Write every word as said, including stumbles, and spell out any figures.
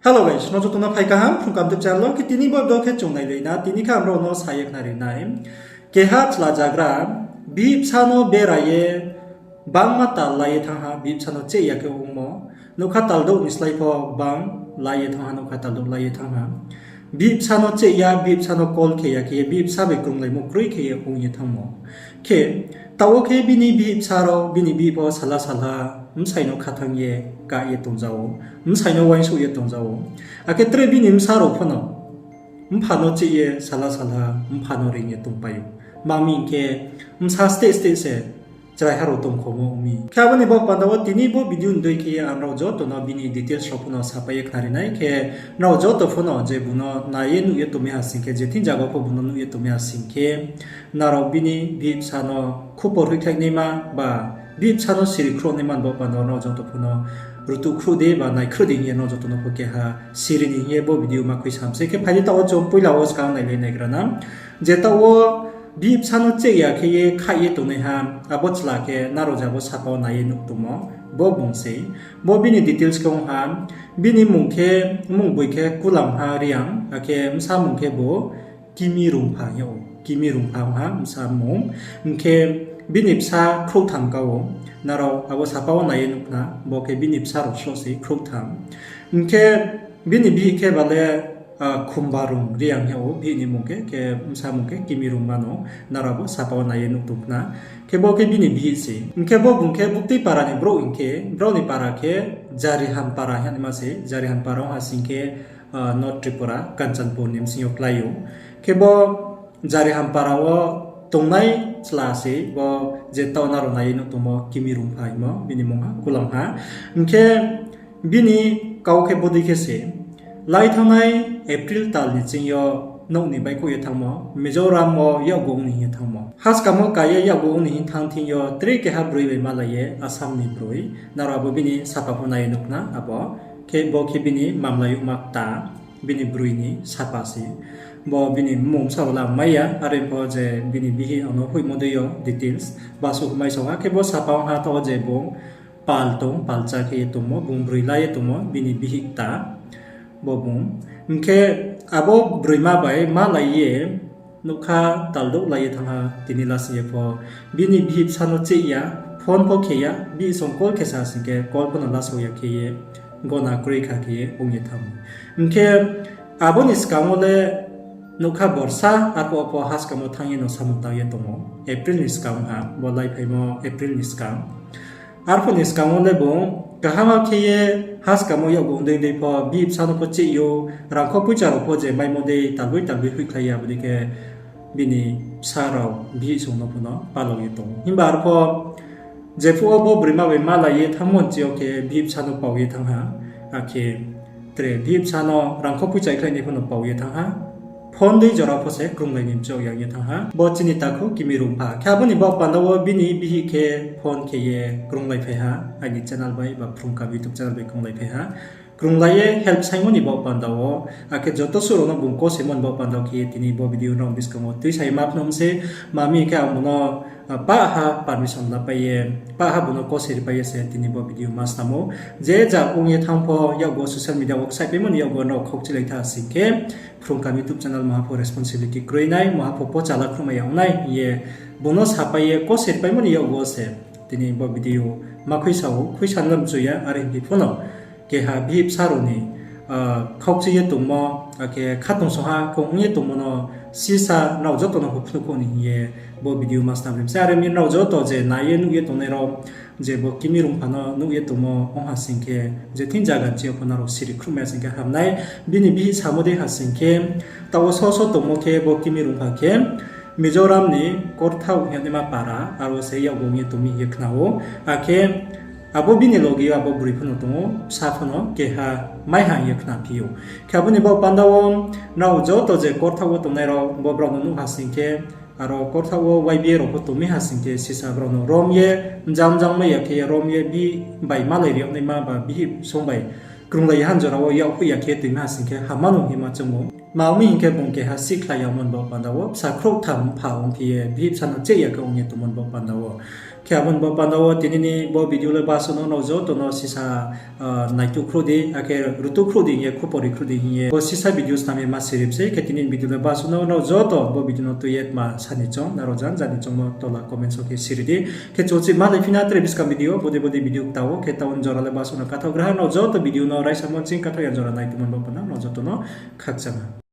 Hello guys, nrao joto no phai kaham Phrung Kaham YouTube channel wo. Khe tini bo video khe chung nailai na, tini khe ang nrao no sa ye khnari nai. Keha chla zagra, bihih bsa no bera ye, bangma tal la ye thanng ha, bihih bsa no cheh ya khe ongmo. Nougkha tal douh ni slái pho bang la ye thanng ha, nougkha tal douh la ye thanng ha. Bihih bsa no cheh ya, bihih bsa no call khe ya khe ye, bihih bsa bai krunglaimo kroi khe ye ong ye thanngmo. Khe, taoh wo khe bini bihih bsa rao, bini bihih pho sala sala, bsai no khathanng ye, kah ye tongza ou, bsai no uaingsouh ye tongza ou. Akhe tre bini bsa rao pho no, mpha no cheh ye sala sala, mpha no reing ye tongpai ou. Tma hing khe, bsa steh steh se, chraiha rao tongkhomo ong mi. Khe abo ni baoh panda wo tini bo video ni dei khe ye ang nrao joto no bini details rao pho no sapai ye khnari nai. Khe nrao joto pho no je bung no nai ye nuh ye tong mi ha sing khe, je thing zaga pho bung no nuh ye tong mi ha sing khe, nrao bini bihih bsa no khupor hoihkhlai naima ba bihih bsa no siri khruh naima ni baoh panda wo nrao joto pho no rutuh khruh di ba nai khruh di hing ye nrao joto no pho keha siri ni hing ye bo video ma khuisa mi sei. Khe phai di taoh wo chung poila wo skang nailai naigra na. Je taoh wo bihih bsa no cheh ya khe ye khaih ye tongnaiha, abo chla khe nrao je abo sapa wo nai ye nuh tongmo, bo bung sei. Bo bini details khe ong ha, bini mmung khe, mmung boi khe Kulamha Reang, akhe bsa mmung khe bo Kimi Rungpha hing ou, Kimi Rungpha ong ha bsa mmung. Hing khe bini bsa khrouhtham ka ou, nrao abo sapa wo nai ye nuh khna, bo khe bini bsa rao sroh sei khrouhtham. Hing khe bini bihih khe ba le, Khumbarung Reang hing ou, bihih ni mmung khe, khe bsa mmung khe Kimi Rungma no, nrao abo sapa wo nai ye nuh tong khna. Khe bo khe bini bihih sei. Hing khe bo bung khe buktui para ni brouh hing khe, brao ni para khe Jarihan para hing naima sei, Jarihan para ong ha sing khe, North Tripura, Kanchanpur ni bsing yo klái ou. Khe bo Jarihan para wo tongnai chla sei, bo je taoh nrao nai ye nuh tongmo Kimi Rungpha hingmo, bini mmung ha Kulamha. Hing khe bini kau khe bodei khe se, lai thanngnai April tal ni ching yo nouh ni baihkhouh ye thanngmo, Mizoram wo yakgu ong ni hing ye thanngmo. Haskam wo ka ye yakgu ong ni hing thanng thing yo tre keha broi bai malai ye Assam ni broi. Nrao abo bini sapa pho nai ye nuh khna abo. Khe bo khe bini mamlai yagma kta, bini broi ni sapa se. Bo bini mmung bsa wo la mai ya, are pho je bini bihih ang no hoihmo dei yo details. Basuh mai song ha khe bo sapa ong ha taoh wo je bung pal tong, palcha khe ye tongmo, bung broi la ye tongmo, bini bihih kta. Bo bung. Hing khe abo broima bai malai ye, nougkha tal douh la ye thanng ha, tini lasing ye pho. Bini bihih bsa no cheh ya, phone pho khe ya, bihih song call khe sa sing khe, call pho no lasao ya khe ye, gona kroi kha khe ye ong ye thanng ou. Hing khe abo ni skang wo le nougkha borsa, arphuh wo pho haskam wo thanng ye no samung tang ye tong ou. April ni skang ha, bo laiphaimo April ni skang. Arphuh ni skang wo le bung kaham khe ye haskam wo yakgu ong dei dei pho, bihih bsa no pho cheh ou, rangkho poicha rao pho je maimo dei talboi talboi hoihkhlai ya, abo dei khe bini bsa rao bihih song no pho no palao ye tong ou. Himba arphuh jephuh wo bo broima bai malai ye thanngmo ni chi yo khe bihih bsa no pao ye thanng ha, akhe tre bihih bsa no rangkho poicha khlai nai pho no pao ye thanng ha. Phone dei jora pho se krunglai ni mchouh yang ye thanng ha. Bo chini takhu Kimi Rungpha. Khe abo ni baoh panda wo bini bihih khe phone khe ye krunglaiphai ha. Aini channel bai ba Phrung Kaham YouTube channel bai krunglaiphai ha. Krunglai ye help saingmo ni baoh panda wo, akhe joto suh rao no bung kosemo ni baoh panda wo khe ye tini bo video nrao buskang wo tuisa ye ma phnuh mi sei, tma hing khe ang bung no, pah ha permission lapai ye, pah ha bung no kose ripai ye se tini bo video ma snam ou. Je ja ong ye thanng pho yakgu social media wo ksaihpaimo ni yakgu nrao khaukchilai tha sing khe, Phrung Kaham YouTube channel maha pho responsibility kroi nai, maha pho pocha la khruhmai ya ong nai hing ye bung no sapai ye kose ripaimo ni yakgu se tini bo video ma khuisa ou, khuisa no mchu ya, are hing phi pho no keha bihih bsa rao ni, khaukchi ye tongmo, akhe khatungsung ha khe ong ye tongmo no sisa nrao joto no pho phnuh khouh ni hing ye bo video ma snam ri mi sei. Are mi nrao joto je nai ye nuh ye tongnai rao, je bo Kimi Rungpha no nuh ye tongmo ong ha sing khe, je thing zaga ni chi yo pho nrao siri khruhmai ya sing khe ham nai. Bini bihih samo dei ha sing khe, taoh wo so so tongmo khe bo Kimi Rungpha khe Mizoram ni Korthaoh hing ye naima para, aro se yakgu ong ye tong mi hing ye khna ou. Akhe abo bini loge yo abo broi pho no tong ou, bsa pho no keha mai ha hing ye khna phi ou. Khe abo ni baoh panda wo nrao joto je Korthaoh wo tongnai rao, bo brao no nuh ha sing khe, aro Korthaoh wo Y B A rao pho tong mi ha sing khe, sisa brao no rom ye, jang jang mai ya khe ye rom ye, bihih bai malai ri yag naima ba bihih song bai krunglai ye han jora wo yak hoih ya khe ye tong mi ha sing khe, hamma no hima choung ou. Tma ong mi hing khe bung keha sihkhlai yagmo ni baoh panda wo, bsa khrouhtham mpha ong phi ye, bihih bsa no cheh ya khe ong ye tongmo ni baoh panda wo. Khe abo ni bo panda wo tini ni bo video le basuh no nrao joto no sisa, ah, naituh khruh di, akhe rutuh khruh di hing ye, khupori khruh di hing ye. Bo sisa video snam ye ma siri sei, khe tini ni video le basuh no nrao joto bo video no tui ye tma sa ni choung, nrao janja ni choungmo tola comment so khe siri di. Khe chung si malai phi na tre buskang video, bodei bodei video kta wo, khe taoh ni jora le basuh no kathaoh gra ha, nrao joto video no raisa mo ching kathaoh ya jora naitongmo bo panda nrao joto no khakchang ha.